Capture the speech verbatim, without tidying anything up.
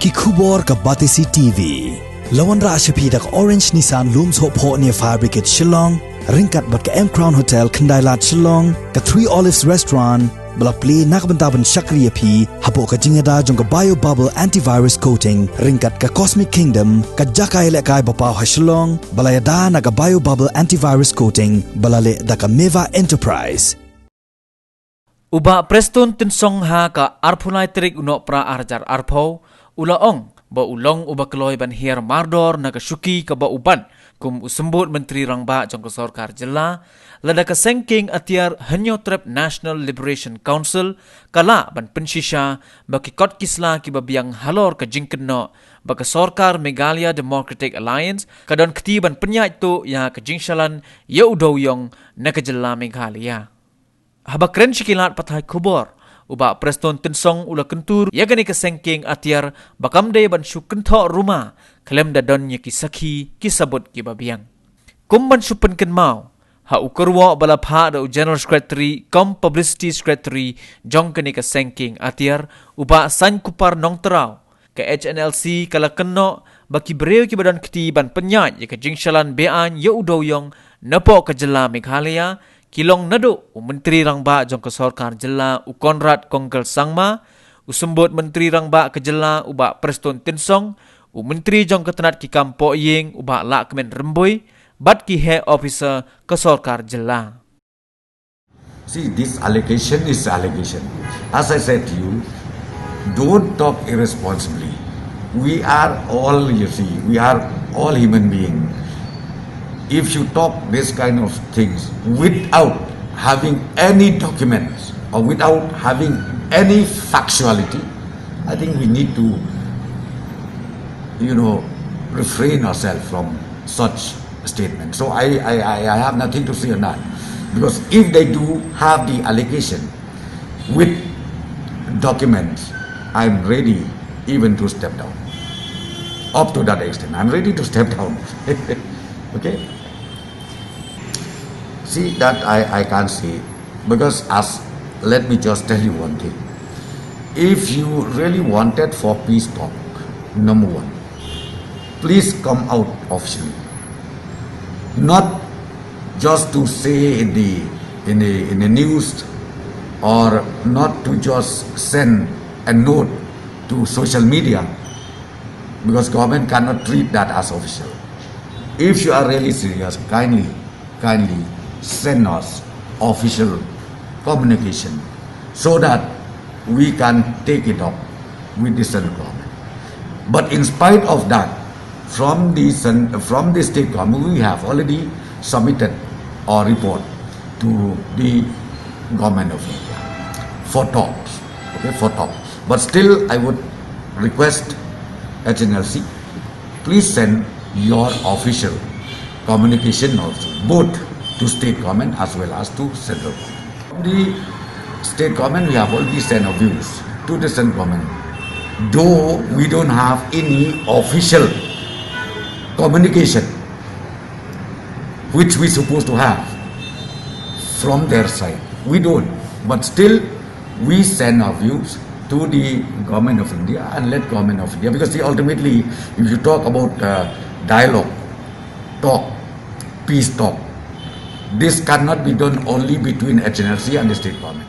Ki khubor ka Batesi T V. La wanrah sha phi da ka Orange Nissan Lum Sohphoh near Fire Brigade Shillong, ryngkat bad ka M Crown Hotel Khyndailad Shillong, ka Three Olives Restaurant, ba la plie na ka bynta ban shakri ïa phi hapoh ka jingïada jong ka Bio Bubble Antivirus Coating, ryngkat ka Cosmic Kingdom, ka jaka ïalehkai ba paw ha Shillong, ba la ïada na ka Bio Bubble Antivirus Coating, ba la leh da ka Meva Enterprise. U Bah Prestone Tynsong ha ka arphew lai tarik u Nohprah ar hajar arphew, u la ong ba u long uba kloi ban hiar mardor na ka shuki kaba u bat kum u Symbud Myntri Rangbah jong ka Sorkar Jylla, lada ka Seng Kieng Atiar Hynñiewtrep National Liberation Council ka lah ban pynshisha ba ki kot ki sla kiba biang halor ka jingkynnoh ba ka Sorkar Meghalaya Democratic Alliance ka don kti ban pynïaid tuh ïa ka jingshalan ïa u dewïong na ka jylla Meghalaya. Haba kren sha ki lad pathai khubor, u Bah Prestone Tynsong u la kyntu ïa kane ka Seng Kieng Atiar ba kam dei ban shu kynthoh ruma khlem da don ïa ki sakhi, ki sabut kiba biang. Kum ban shu pynkynmaw, ha u kyrwoh ba la phah da u General Secretary cum Publicity Secretary jong kane ka Seng Kieng Atiar, u Bah Sainkupar Nongtraw, ka H N L C ka la kynnoh ba ki briew kiba don kti ban pynïaid ïa ka jingshalan be-aiñ ïa u dewïong napoh ka jylla Meghalaya ki long naduh u Myntri Rangbah jong ka Sorkar Jylla u Conrad Kongkal Sangma, u Symbud Myntri Rangbah ka jylla u Bah Prestone Tynsong, u Myntri jong ka tnat ki kam pohïing u Bah Lahkmen Rymbui, bad ki heh officer ka Sorkar Jylla. See, this allegation is allegation. As I said to you, don't talk irresponsibly. We are all, you see, we are all human beings. If you talk this kind of things without having any documents or without having any factuality, I think we need to, you know, refrain ourselves from such statement. So I, I, I have nothing to say on that. Because if they do have the allegation with documents, I'm ready even to step down. Up to that extent, I'm ready to step down. Okay? See, that I, I can't say. Because as, let me just tell you one thing. If you really wanted for peace talk, number one, please come out officially. Not just to say in the in the in the news, or not to just send a note to social media, because government cannot treat that as official. If you are really serious, kindly, kindly send us official communication so that we can take it up with the central government. But in spite of that, from the, from the state government, we have already submitted our report to the government of India for talks. Okay, for talks. But still, I would request H N L C, please send your official communication also, both to state government as well as to central government. From the state government, we have already sent our views to the central government, though we don't have any official communication which we supposed to have from their side. We don't. But still, we send our views to the government of India and let government of India, because see, ultimately, if you talk about uh, dialogue, talk, peace talk, this cannot be done only between H N L C and the state government.